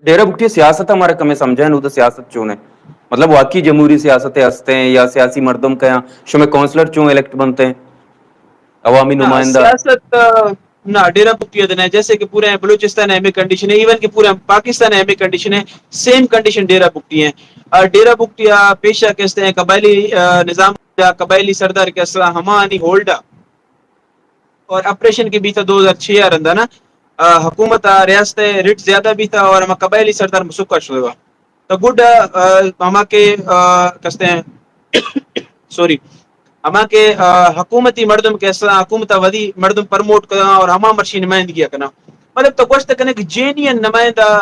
ڈیرہ بگٹی سیاست ہمارا کمیں سمجھائیں، نو تو سیاست چون ہے؟ مطلب واقعی جمہوری سیاست ہستیں یا سیاسی مردم کیا؟ شمے کونسلر چون الیکٹ بنتے ہیں؟ عوامی نمائندہ؟ سیاست، آ، نہ، ڈیرہ بگٹی ء نہ، جیسے کہ پورے بلوچستان ء ہمیں کنڈیشن ہے، ایون کہ پورے پاکستان ء ہمیں کنڈیشن ہے، سیم کنڈیشن ڈیرہ بگٹی ہیں۔ آ، ڈیرہ بگٹی آ پیشہ کہتے ہیں قبائلی، آ، نظام یا قبائلی سردار کے اصلا ہمانی ہولڈا اور آپریشن کی بیتا دو ہزار چھ آ رندا نا، آ، حکومت آ ریاست ریٹ زیادہ بیتا اور ہما قبائلی سردار مسکا شدگا۔ تو گڈ، آ، ہما کے، آ، کستے ہیں، سوری، ہما کے، آ، حکومتی مردم کے اصلا حکومت آ ودی مردم پروموٹ کنا اور ہما مرشی نمائندگی کنا۔ مطلب تو گوشت کنے کہ جینین نمائندہ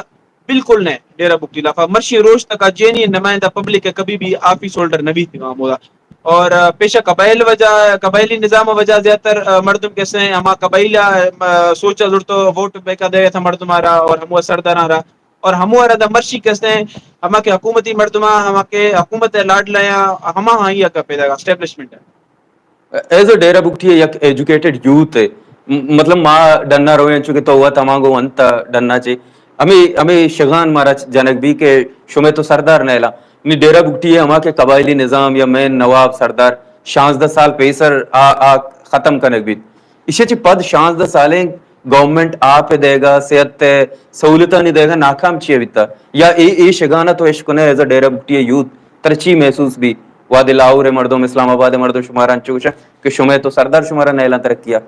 بالکل نہ، ڈیرہ بگٹی لافا مرشی روز تک جینین نمائندہ پبلک ہے کبھی بھی آفیس ہولڈر نہ بیتی وہاں مودا۔ اور، آ، پیشہ قبائل وجہ، قبائلی نظام وجہ زیادہ تر، آ، مردم کیسے ہیں، ہما قبائل، آ، سوچا زرتو ووٹ بیکا دے تھا مردم آ رہا اور ہمو سردار آ رہا اور ہمو آ رہا دا مرشی کیسے ہیں، ہما کے حکومتی مردم آ، ہما کے حکومت لاڈ لیا، ہما ہاں ہی اکا پیدا اسٹیبلشمنٹ ہے۔ ایز اے ڈیرہ بگٹی ء یک ایجوکیٹڈ یوتھ ء، م-، مطلب ما ڈنا رویں چونکہ تو وت ہمانگو انت ڈنا چے ہمیں، ہمیں شگان مارا جنگ بھی کہ شمے تو سردار نیلا۔ نی ڈیرہ بگٹی ء ہما کہ قبائلی نظام یا مین نواب سردار شانزدہ سال پیسر آ، آ ختم کنگ بیت۔ ایشی چی پد شانزدہ سالیں گورنمنٹ آپ دیگا، صحت ء سہولتانی دیگا ناکام چی بیتا؟ یا اے، اے شگانا تو اشکنے ایز اے ڈیرہ بگٹی ء یوتھ ترا چی محسوس بی؟ وہدے لاہور ء مردم، اسلام آباد ء مردم شمارا انچو گوشاں کہ شمئے تو سردار شمارا نیلاں ترقی ء۔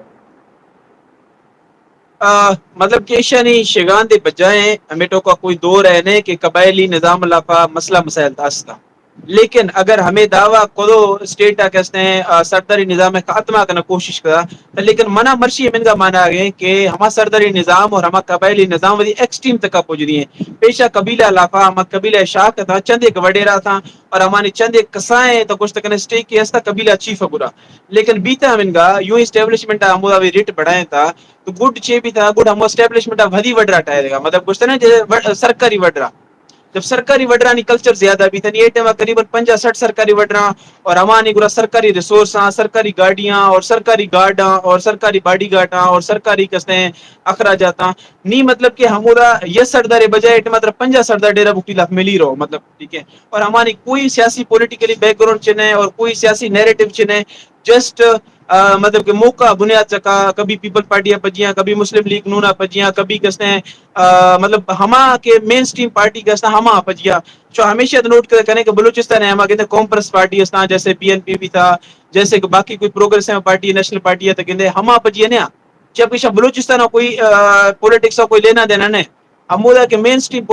آ، مطلب کہ ایشانی شگان دے بجائیں ہمیں ٹوکا کوئی دور ہے نہیں کہ قبائلی نظام لافا مسئلہ مسائل داستا۔ لیکن اگر ہمیں دعویٰ کدو اسٹیٹ آ کہ اس نے، آ، سرداری نظام ء خاتمہ کرنا کوشش کرا، تو لیکن منا مرشی منگا مانا گئے کہ ہما سرداری نظام اور ہما قبائلی نظام ودی ایکسٹریم تک پہنچ دی ہیں۔ پیشہ قبیلہ لافا، ہما قبیلہ شاہ کا تھا، چند ایک وڈیرا تھا، اور ہمانی چند ایک کسائیں تو گوشت کنے اسٹیک کی ہستا قبیلہ چیف برا۔ لیکن بیتا منگا یوں اسٹیبلشمنٹ آ ہمودا بھی ریٹ بڑھائیں تھا، تو گڈ چے بھی تھا، گڈ ہمو اسٹیبلشمنٹ آ ودی وڈرا ٹائے گا، مطلب گوشت نا جے وڈ-، سرکاری وڈرا۔ جب سرکاری وڈرانی کلچر زیادہ بیتن، اے ٹائم قریباً پنجاہ سٹھ سرکاری وڈراں اور ہمانی گرا سرکاری ریسورساں، سرکاری گاڑیاں اور سرکاری گارڈاں اور سرکاری باڈی گارڈاں اور سرکاری کستے اخراجاتاں۔ نی مطلب کہ ہمودا یہ سردار بجائے اے ٹائم مطلب پنجاہ سردار ڈیرہ بگٹی لاف ملی رہو، مطلب ٹھیک ہے۔ اور ہمانی کوئی سیاسی پولیٹیکلی بیک گراؤنڈ چنے اور کوئی سیاسی نیریٹو چنے، جسٹ آ، مطلب کہ موقع بنیاد چکا کبھی پیپلز پارٹی آ پجیاں، کبھی مسلم لیگ نون آ پجیاں، کبھی کستے ہیں، آ، مطلب ہما کہ مین سٹریم پارٹی کستا ہما پجیا۔ چو ہمیشہ تو نوٹ کر-، کریں کہ بلوچستان ہے ہما کہتے ہیں قوم پرست پارٹی استا، جیسے پی این پی بھی تھا، جیسے کہ باقی کوئی پروگریسو پارٹی، نیشنل پارٹی ہے تو کہتے ہیں ہما پجیا نیا۔ جبکہ شاہ بلوچستان آ کوئی، آ، پولیٹکس آ کوئی لینا دینا نہیں۔ ہمودا کہ مین سٹریم